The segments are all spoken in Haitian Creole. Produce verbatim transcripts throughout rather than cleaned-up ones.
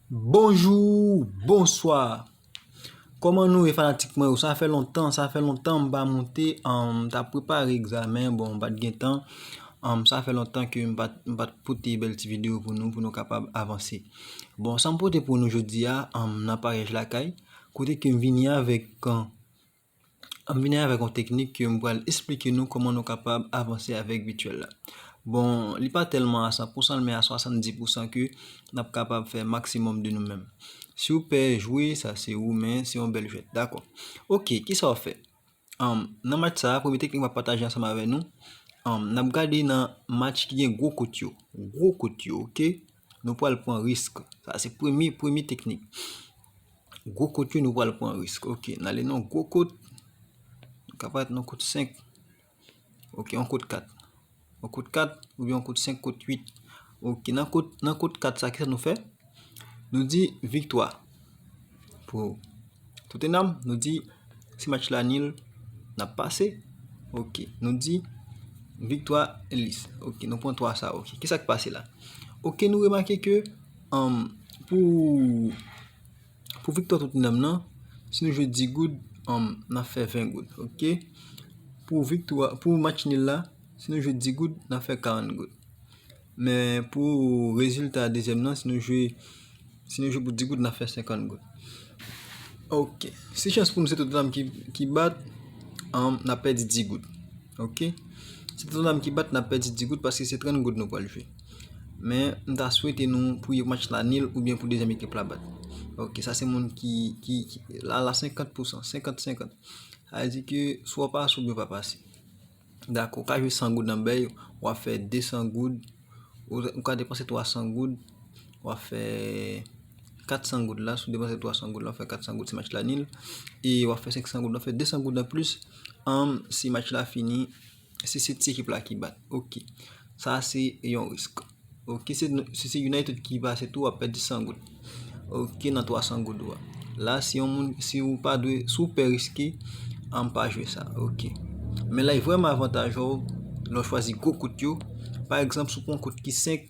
Bonjou, bonswa. Kòman nou ye, fanatik mwen yo? Sa fè lontan, sa fè lontan m pa monte, um, m t ap prepare egzamen, bon, m pa t gen tan. Um, sa fè lontan ke m pa t, m pa t pote bèl ti videyo pou nou, pou nou kapab avanse. Bon, sa m pote pou nou jodi a, um, nan paryaj lakay, kote ke m vini avèk, um, M vini avèk yon teknik ke m pral esplike nou kòman nou kapab avanse avèk vityèl la. Bon, li pa tèlman a san pousan, men a swasanndis pousan ke n ap kapab fè maksimòm de nou menm. Si w pè jwe, sa se ou, men se yon bèl jwèt. Dakò. Oke, kisa w fè? Anm, nan match sa a, premye teknik m ap pataje ansanm avè nou. Anm, n ap gade nan match ki gen gwo kout yo. Gwo kout yo, oke? Nou pral pran risk. Sa se premye, premye teknik. Gwo kout yo, nou pral pran risk. Oke, n ale nan gwo kout. Nou ka parèt nan kout senk. Oke, yon kout kat. Yon kout kat oubyen yon kout senk, kout uit. Oke, nan kout, nan kout kat sa, kisa nou fè? Nou di viktwa pou Tottenham, nou di si match la nil, n ap pase. Oke, nou di viktwa Leeds. Oke, nou pran twa sa. Oke, kisa k pase la? Oke, nou remake ke, anm, pou, pou viktwa Tottenham nan, si nou jwe dis goud, anm, n ap fè ven goud. Oke? Pou viktwa, pou match nil la, si nou jwe dis goud, n ap fè karant goud. Men pou rezilta dezyèm nan, si nou jwe, si nou jwe pou dis goud, n ap fè senkant goud. Oke. Si chans pou nou se Tottenham ki, ki bat, anm, n ap pèdi dis goud. Oke? Si Tottenham ki bat, n ap pèdi dis goud paske se trant goud nou pral jwe. Men, m ta swete nou pou match la nil oubyen pou dezyèm ekip la bat. Oke, sa se moun ki, ki, ki la, la senkant pousan, senkant senkant. Sa vle di ke swa w pase oubyen w pa pase. Dakò, w ka jwe san goud nan bèy, w ap fè de san goud, ou, ou ka depanse twa san goud, w ap fè kat san goud la, si w depanse twa san goud la, w ap fè kat san goud si match la nil, e w ap fè senk san goud, w ap fè de san goud anplis, anm, si match la fini, si se ti ekip la ki bat. Oke. Sa se yon risk. Oke, se, si se United ki pase tou, w ap pèdi san goud. Oke, nan twa san goud ou a. La, si yon moun, si ou pa dwe, si w pè riske, anm, pa jwe sa. Oke. Men la, e vrèman avantaj ou lè w chwazi gwo kout yo. Pa egzanp, si w pran yon kout ki senk,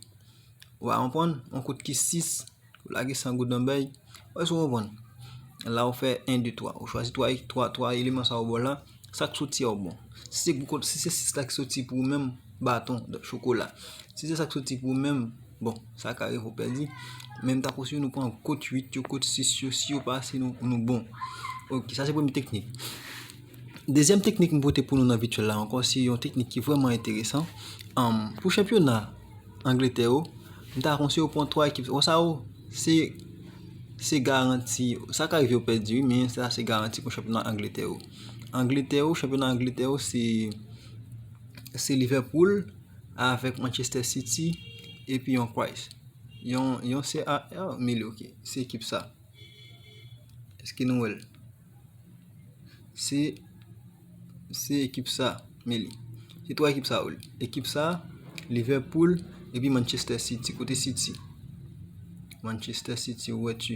w a konprann, yon kout ki sis, ou lage san goud nan bèy. Ou wè si w konprann. La, ou fè en, de, twa. Ou chwazi twa, twa, twa eleman sa yo bò la. Sa k soti a w bon. Si se gwo kout, si se sis la ki soti pou ou menm, baton, chokola. Si se sa k soti pou ou menm, bon, sa ka rive w pèdi. Men m ta konseye nou pran kout uit yo, kout sis yo, si yo pase nou, nou bon. Oke, sa se premye teknik. Dezyèm teknik m pote pou nou nan vityèl la ankò, se yon teknik ki vrèman enteresan. Anm, pou chanpyona Angletè yo, m ta konseye w pran twa ekip. Wè sa yo, se, se garanti. Sa ka rive w pèdi, wi, men sa se garanti pou chanpyona Angletè yo. Angletè yo, chanpyona Angletè yo, se, se Liverpool avèk Manchester City epi yon Christ. Yon, yon C A R, men li, oke. Se ekip sa. Èske nou wè l? Se, se ekip sa, men li. Se twa ekip sa yo li. Ekip sa, Liverpool, epi Manchester City. Kote City? Manchester City, ou wè ti.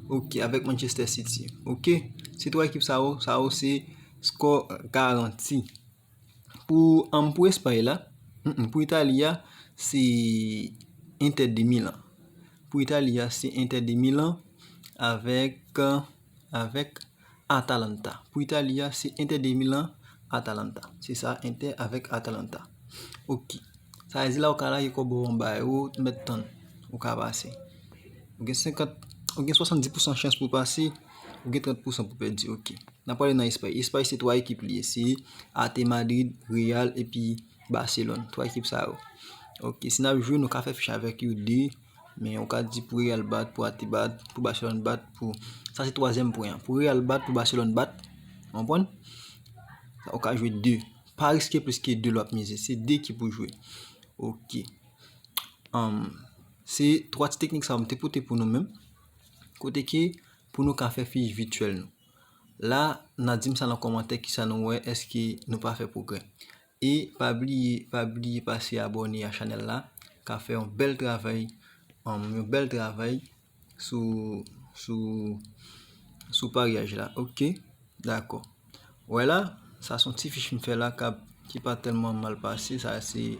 Oke, avèk Manchester City. Oke, se twa ekip sa yo, sa yo se skò garanti. Pou, anm, pou Espay la, mm, pou Itali a, se Inter de Milan. Pou Itali a, se Inter de Milan avèk, avèk Atalanta. Pou Itali a, se Inter de Milan, Atalanta. Se sa, Inter avèk Atalanta. Oke. Sa vle di la, ou ka lage kòb ou anba yo, ou mèt tann. Ou ka pase. Ou gen senkant, ou gen swasanndis pousan chans pou pase, ou gen trant pousan pou pèdi. Oke. N ap prale nan Espay. Espay se twa ekip li ye. Se A T Madrid, Real, epi Barcelone. Twa ekip sa yo. Oke, si n ap jwe, nou ka fè fich avèk yo de. Men ou ka di pou Real bat, pou A T bat, pou Barcelone bat, pou, sa se twazyèm pwen an. Pou Real bat, pou Barcelone bat. Ou konprann? Sa, ou ka jwe de. Pa riske plis ke de lè w ap mize. Se de ki pou jwe. Oke. Anm, se twa ti teknik sa yo m te pote pou nou menm. Kote ke pou nou ka fè fich vityèl nou. La, n a di m sa nan kòmantè, kisa nou wè, èske nou pa fè pwogrè. E pa bliye, pa bliye pase abòne a chanèl la, ka fè yon bèl travay, anm, yon bèl travay sou, sou, sou paryaj la. Oke, dakò. Wè la, sa se yon ti fich m fè la k ap, ki pa tèlman mal pase, sa se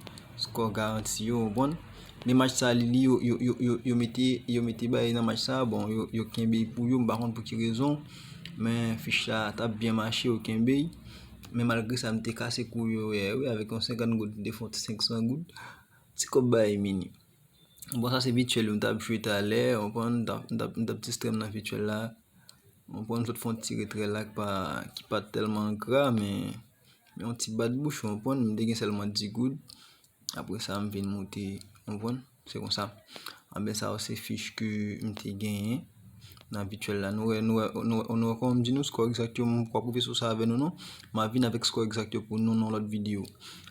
skò garanti yo, ou konprann. Men match sa, li, li, yo, yo, yo, yo, yo mete, yo mete bagay nan match sa, bon, yo, yo kenbe pou yo, m pa konn pou ki rezon, men fich la t ap byen mache, yo kenbe. Men malgre sa, m te kase kou yo yè, wi, avèk yon senkant goud, m te fè yon ti senk san goud. Ti kòb bay mini. Bon, sa se vityèl yo, m t ap jwe talè, w konprann, m t ap, m t ap, m t ap distrè m nan vityèl la. W konprann, m sot fè yon ti retrè la ki pa, ki pa tèlman gra, men, men yon ti bat bouch, w konprann, m te gen sèlman dis goud. Apre sa, m vin moute, w konprann? Se konsa. Anben, sa yo se fich ke m te genyen nan vityèl la. Nou wè, nou wè, nou wè, nou wè kòman m di nou skò egzak yo, m pap pwofese sa avè nou non. M a vin avèk skò egzak yo pou nou nan lòt videyo.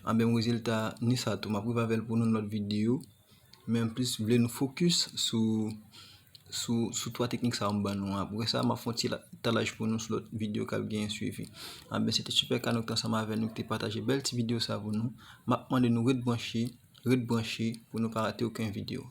Anben, rezilta ni sa tou, m ap rive avè l pou nou nan lòt videyo. Men m plis vle nou fokis sou, sou, sou twa teknik sa yo m ban nou an. Apre sa, m ap fè yon ti la-, talaj pou nou sou lòt videyo k ap genyen swivi. Anben, se te Super Kano ki te ansanm avè nou, ki te pataje bèl ti videyo sa pou nou. M ap mande nou ret branche, ret branche pou nou pa rate okenn videyo.